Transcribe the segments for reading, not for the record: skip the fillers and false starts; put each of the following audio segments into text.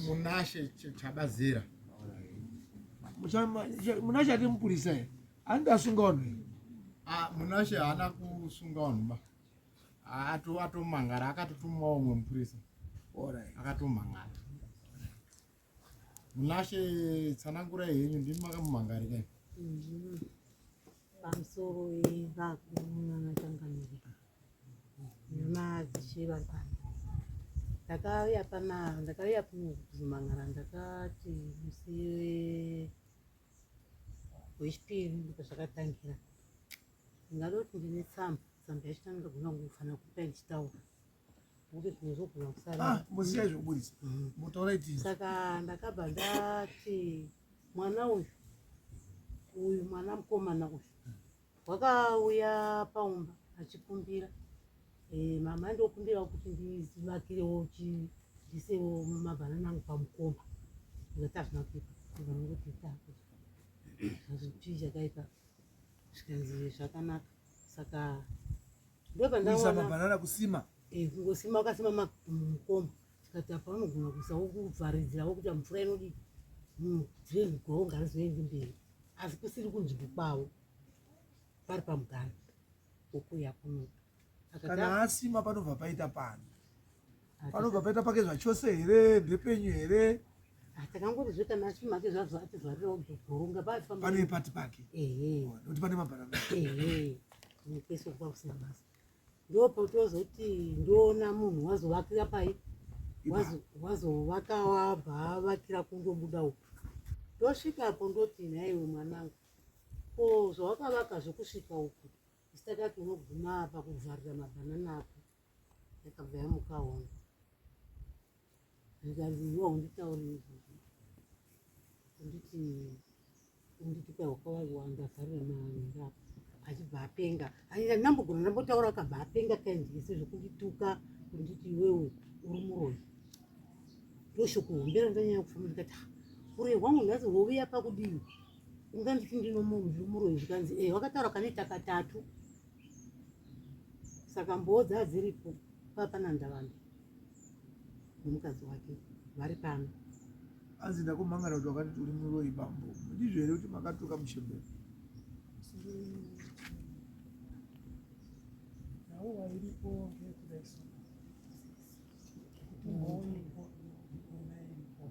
Munashe Chabazira. Munashe ati mupurisa here? Anenge asunga vanhu here? Ah, Munashe haana kusunga vanhu ba. Atomangara akatotumwa umwe mupurisa. Akatomangara. Munashe tsanangurai henyu ndimi makamumangarika. Pamusoro vakuru changamire nemadzishe vari pano. Ndakauya pana ndakauya kuno kuzomangara ndakati musi wechipiri ndipo zvakatangira. Ndingada kuti ndine tsamba, tsamba yacho ndinogona kufanira kupa ndichitaura. Nokuti zvimwe zvogona kusara. Ah, mbosiyai zvekuburitsa. Mbotaura iti. Saka ndakabva ndati mwana uyu uyu mwana mukomana uyu wakauya paumba achikumbira e, mama ndokumbirawo kuti ndivakirewo ndisewo mabhanana angu pamukoma ndikati hazvina kuipa ndikangoti ita chii chakaipa zvikanzi zvakanaka saka ndopandaona mabhanana kusima eh, kungosima wakasima mukoma tikati apa unogona kuisa wokuvharidzira wokuti mvura inodii drain goho ngarizoendi mberi asi kusiri kunzvimbo kwavo pari pamugano wokuya kuno kana asima panobva paita pani panobva paita pake zvachose here ndepenyu here ah, takangoti zve kana asima ake zvazvo ativharirawo goronga pane pati pake nekuti pane mabhanana ehe kwese kuva kusina basa ndopotozoti ndoona munhu wazovakira pai wazovaka wabva avakira kundobuda uku ndosvikapo ndoti nhaiwe mwanangu ko zvawakavaka zvekusvika uku isu takati unoguma apa kuvharira mabhanana ako yakabva yamuka hondo zvikanzi iwe unditauri izvozvo unditi unditi kwai wakawandavharira manhingi apa achibva apenga ndambogona ndambotaura akabva apenga kaindikise zvekundituka kunditi iwewe uri muroyi ndoshoko hombe randanyanya kufamba ndikati ah, uroyi hwangu nhasi houya pakudii unganditi ndiri muroyi zvikanzi e wakataura kanoita katatu saka mboo dzadziripo papana ndavambi nemukadzi wake vari pano. Hanzi ndakumhangara kuti wakati uri muroyi bambo. Ndizvo here kuti makatuka muchembere? Nhauwa iripo ngeyekudai so kuti mhoonipo ina iripo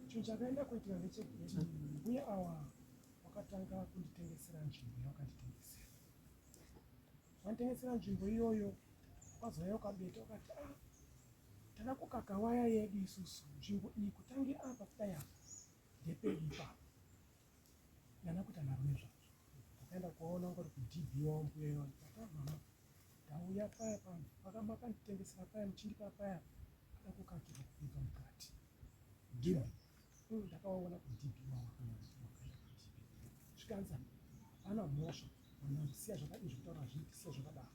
chinhu chakaenda kuitika ndechekuti mbuya awa wakatanga kunditengesera nzvimbo yawakanditengesera Wanditengesera nzvimbo iyoyo wakazouya ukabeta ukati ah, tada kukaka waya yedu isusu nzvimbo iyi kutange apa kudai apa ndepedu ipapo ndana kuita nharo nezvazvo ndakaenda kuwaona ungori kudb wavo mbuya iyoyo ndikati ah, mama ndauya paya pamakanditengesera paya muchindipa paya ada kukakirwa kupinza mukati db ndakawaona kudb wavo wakaenda kudb zvikanzi hapana mhosva Mwanangu siya zvakadii zvekutaura hazviiti siya zvakadaro.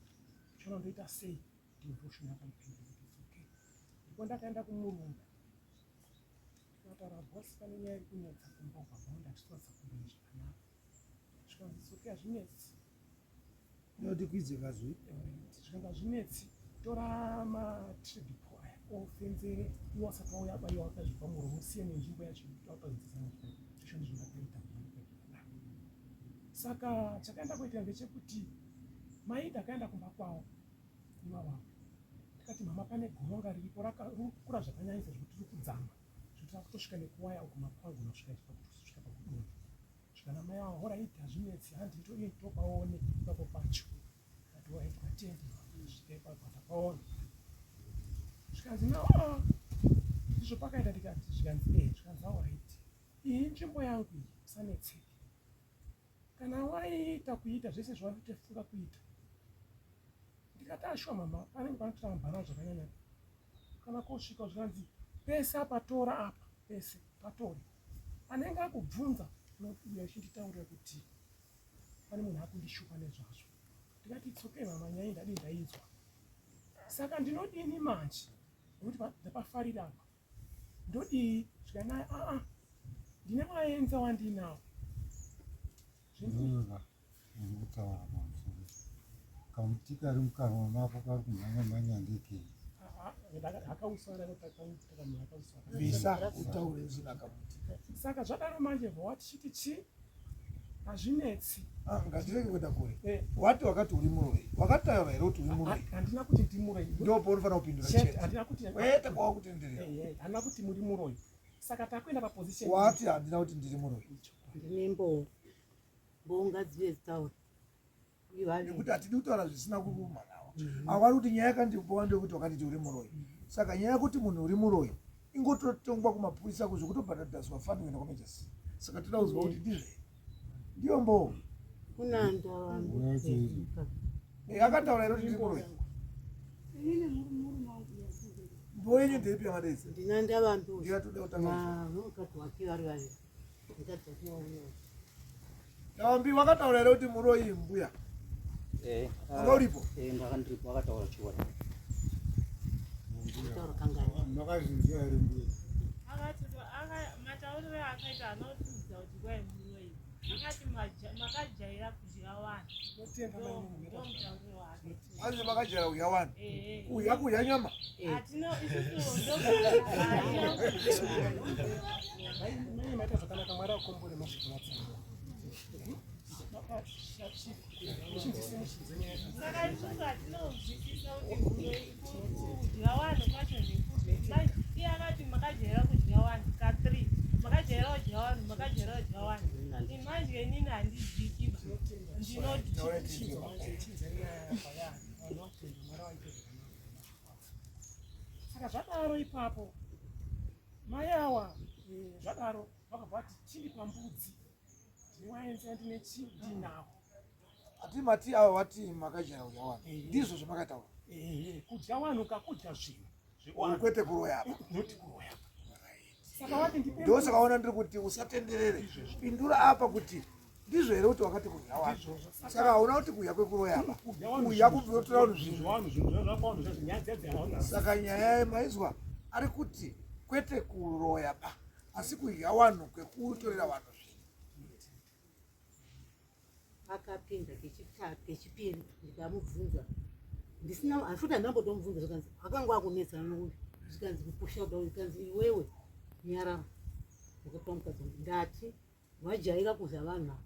Uchaona ndoita sei devotion yakandipindura kuti it's okay. Ndipo ndakaenda kumurungu ndikataura boss pane nyaya iri kunetsa kumba uko baba ndachitotsa kumbeni zvakanaka. Zvikanzi it's okay hazvinetsi. Unoti kwidze kazwi. Zvikanzi hazvinetsi tora matrade po aya ofenzere iwe wasati wauya abaiwa akazvibva muromo usiye nenzvimbo yacho wapazadzisana zvisho ndizvo ndakaita. Saka chakaenda kuitika ndechekuti mai ndakaenda kumba kwavo ivavavo ndikati mama pane goronga riripo rakakura zvakanyanyisa zvekuti riri kudzama zvekuti rakutosvika nekuwaya uku makwagona kusvika kusvika pakudonha zvikana mai avo horaiti hazvinetsi handi toiye topaone ipapo pacho kati horaiti kwatende svika ipapo tapaona zvikanzi no ah, ndizvo pakaita ndikati zvikanzi e eh, zvikanzi ahoraiti iyi nzvimbo yangu iyi usanetseke Kana waiita kuita zvese zvawatofunga kuita. Ndikati ashuwa mama panenge panotora mabhara zvakanyanya. Kana kosvika zvikanzi pese apa tora apa pese patore. Anenge akubvunza unouya uchinditaurira kuti pane munhu akundishupa nezvazvo. Ndikati it's okay mama nyaya ndadii ndainzwa. Saka ndinodini manje nekuti ndapafarira apa ndodii zvikanaya aa ndine maenza wandinawo ndikutaura pamusoro kamuti kari mukanwa mako kari kumhanya mhanya ndekei. Bvisa utaure usina kamuti. Saka zvadaro manje vowati chiti chi hazvinetsi. Ah, ngatirege kuenda kure. Eh. Wati wakati uri muroyi. Wakataura here kuti uri muroyi? Handina kuti ndiri muroyi. Ndipo paunofanira kupindura chete. Handina kuti kwete kwawakutenderera. Eh, handina kuti muri muroyi. Saka takuenda paposition. Wati handina kuti ndiri muroyi. Ndine mboo. Mboo ngadzive dzitaure. Nekuti hatidi kutaura zvisina kurumanawa. Awari kuti nyaya yakandibowa ndeyekuti wakanditi uri muroyi. Saka nyaya yekuti munhu uri muroyi ingototongwa kumapurisa kuzvo kutobhadhadhaswa fani kuenda kwamejasi. Saka toda kuzwa kuti ndizvo here. Ndiyo mboo. Kuna ndava. Eh, akataura here kuti ndiri muroyi? Mboo yenyu ndeipi yamadedza? Ndina ndava mbi. Ndiyo yatoda kutanga. Mukadzi wake vari vaviri. Mukadzi wake wauya. Ndawambi wakataura here kuti muroyi mbuya? Eh, Wanga uripo? Eh, ndanga ndiripo akataura chiwani. Kutaura kangani? Makazvinzwa here mbuya? Akati matauriro akaita anotiudza kuti kwai muroyi. Akati makajaira kudya vanhu. Tinotenda Ndo mainini. ndo mutauriro wake. Hanzi makajaira kudya vanhu. Eh. Kudya kudya nyama. Hatino isusu ndo Mai maita zvakanaka Mwari akukombore mashoko matsango. Saka isusu hatinonzwisisa kuti muroyi kudya vanhu kwacho ndekupi. Iye akati makajaira kudya vanhu ka3. Makajaira kudya vanhu, makajaira kudya vanhu. Manje inini handidyiki ba. Ndinoti Saka zvadaro ipapo mai awa eh, zvadaro vakabva vati chindipa mbudzi ndinowaenza ndine chi ndinawo Ati mati ava wati makajaira kudya vanhu. Ndizvo zvamakataura. Ehe, kudya vanhu kakudya zvinhu zvevanhu Kwete kuroya apa. noti kuroya saka wati ndipe Ndosaka waona ndiri kuti usatenderere. Pindura apa kuti ndizvo here kuti wakati kudya vanhu. Saka hauna kuti kudya kwekuroya apa. kudya vanhu Kudya kunotora vanhu zvinhu. zvinhu zvevanhu zvinhu zvakwanhu zvezvo nyaya dziya dziya Saka nyaya yemaizwa ari kuti kwete kuroya ba asi kudya vanhu kwekutorera vanhu zvinhu. Akapinda kechitatu kechipiri ndikamubvunza ndisina asi kuti handambotomubvunza zvikanzi akanga akunetsana nouyu zvikanzi kupusha kuda zvikanzi iwewe nyarara ndakapa mukadzi wangu ndati wajaira kudya vanhu ava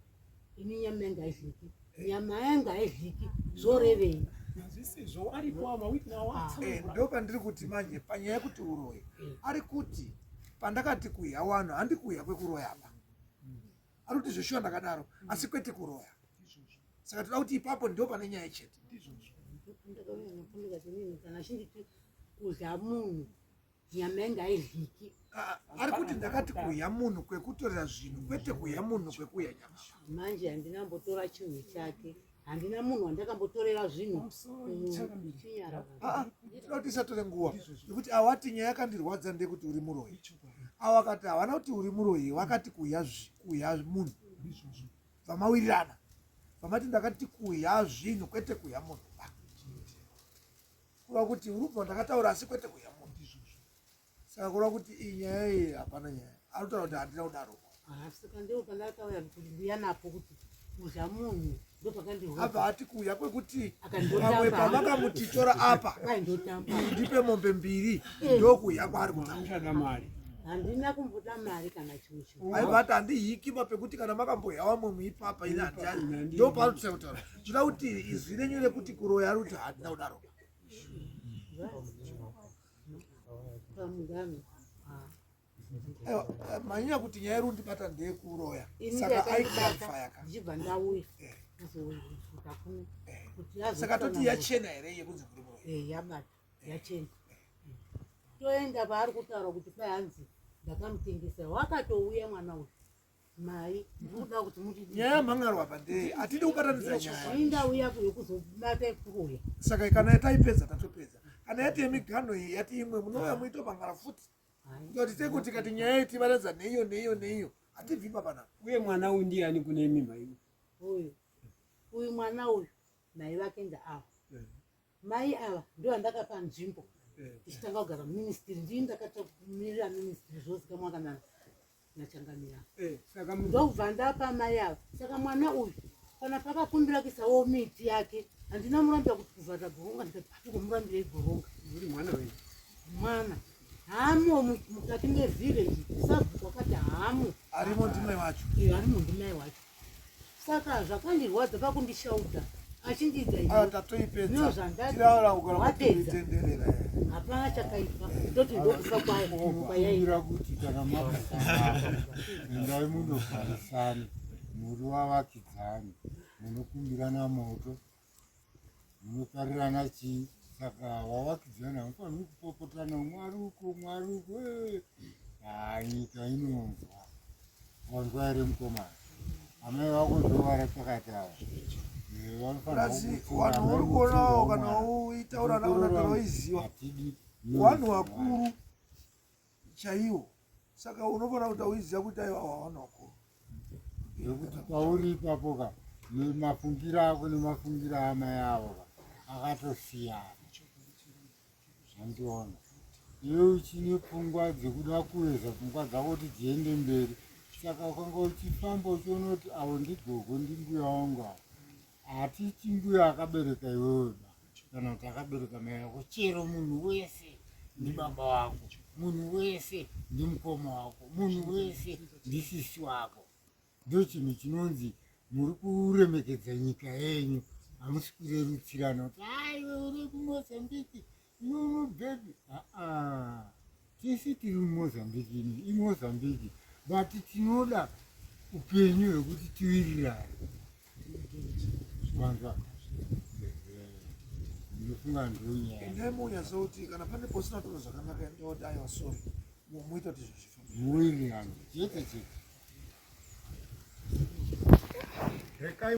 ini nyama yangu haidyiki nyama yangu haidyiki zvorevei hazvisizvo aripo awa mawiki nawo Eh, atsanangura ndo pandiri kuti manje panyaya yekuti uroyi ari kuti pandakati kudya vanhu handi kudya kwekuroya apa. Ari kuti zveshuwa ndakadaro asi kwete kuroya. Saka toda kuti ipapo ndo pane nyaya chete. Ndakauya ndikati inini kana achinditi kudya munhu nyama yangu haidyiki Ah, ari kuti ndakati kudya munhu kwekutorera zvinhu kwete kudya munhu kwekudya nyama. Manje handina mbotora chinhu chake handina munhu wandakambotorera zvinhu Pamusoro changamire. Chinyarara. Ah, ah, toda kuti isatore nguva nekuti awati nyaya yakandirwadza ndeyekuti uri muroyi. Awa akati havana kuti uri muroyi vakati kudya kudya munhu. Vamawirirana. Vamati ndakati kudya zvinhu kwete kudya munhu. Kureva kuti uri kubva ndakataura asi kwete kudya munhu. Saka kureva kuti iyi nyaya iyi hapana nyaya. Ari kutaura kuti handina kudaro. Ah, saka ndipo pandakauya kuti ndiuya napo kuti kudya munhu ndo pakandirwadza. Abva ati kudya kwekuti Akandotamba. pamwe pamakamutitora apa Kwai ndotamba. ndipe mombe mbiri ndokudya kwaari kutaura. Uchada mari. Handina kumboda mari kana chimwe chinhu. Aibva ati handihiki pa pekuti kana makambohya wamwe muipapa ini handiyani. Ndo paari kutanga kutaura. Zvinoda kuti izwi renyu rekuti kuroya ari kuti handina kudaro. Pamugano. Ah. Aiwa, manyanya kuti nyaya iri kundibata ndeyekuroya. Ini Saka yakandibata aiclarify ka. ndichibva ndauya kuzosvika kuno kuti Saka toti azotsanangura. yachena here yekunzi muri muroyi? Eh, yabata yachena. Toenda paari kutaura kuti kwai hanzi ndakamutengesa wakatouya mwana uyu mai ndikuda kuti muti Nyaya yamhan'arwa apa ndeye hatidi kubatanidza nyaya. Ini ndauya kuyo kuzobata kuroya. Saka kana taipedza tatopedza. Kana yati yemiganho iyi yati imwe munouya muitopangana futi. Kuti tekuti tikati nyaya iyi tibatanidza neiyo neiyo neiyo hatibvi pa panapa. Uye mwana uyu ndiani kune imi mai? Uyu uyu mwana uyu mai vake ndaava. Mai ava ndo vandakapa nzvimbo tichitanga kugara muministry. Ndini ndakatomirira ministry zvozikamwa kana nachangamira. Saka Ndobva ndapa mai ava. Saka mwana uyu kana pakakumbira kuisawo miti yake handina murambira kuti kuvharira goronga ndikati patikomurambirei goronga. Uri mwana wenyu. Mwana hamo mukati mevillage sabhuku akati hamo arimo ndimai wacho iyo arimo ndimai wacho saka zvakandirwadza pakundishauta achindiidza ah, tatoipedza tiraura kugara hapana chakaipa toti ndokufa kwayo kwayaira kuti kana makasangana endai munogarisana muri wavakidzani munokumbirana moto munoparirana chii saka wavakidzana hamufaniri kupopotana umwe ari uko umwe ari uko haa nyika inonzwa wanzwa here mukomana amai vako ndovara pakati ava vanhu uri kuonawo kana uitaura navo kana waiziva vanhu vakuru chaiwo saka unofanira kuti auiziva kuti aiwa wawana wakuru nekuti pauri ipapo ka mafungiro ako nemafungiro amai avo ka akatosiyana zvandiona iwe uchine pfungwa dzekuda kuweza pfungwa dzako kuti dziende mberi saka ukanga uchifamba uchiona kuti avo ndigogo ndimbuya wangu avo Hatiti mbuya akabereka iwewe ba kana kuti akabereka mai vako chero munhu wese ndibaba wako munhu wese ndimukoma wako munhu wese ndisisi wako ndochinhu chinonzi muri kuremekedza nyika yenyu hamusi kurerutsirana kuti aiwe uri kumozambiki iwe unobvepi aa tese tiri mumozambiki ini imozambiki but tinoda upenyu hwekuti tiwirirane wanzwa ndinofunga ndonyaya endai munyatsokuti kana pane posina kutaura zvakanaka endai aiwa sorry muita kuti zvinhu zvifambe muwirirane chete chete Rekai.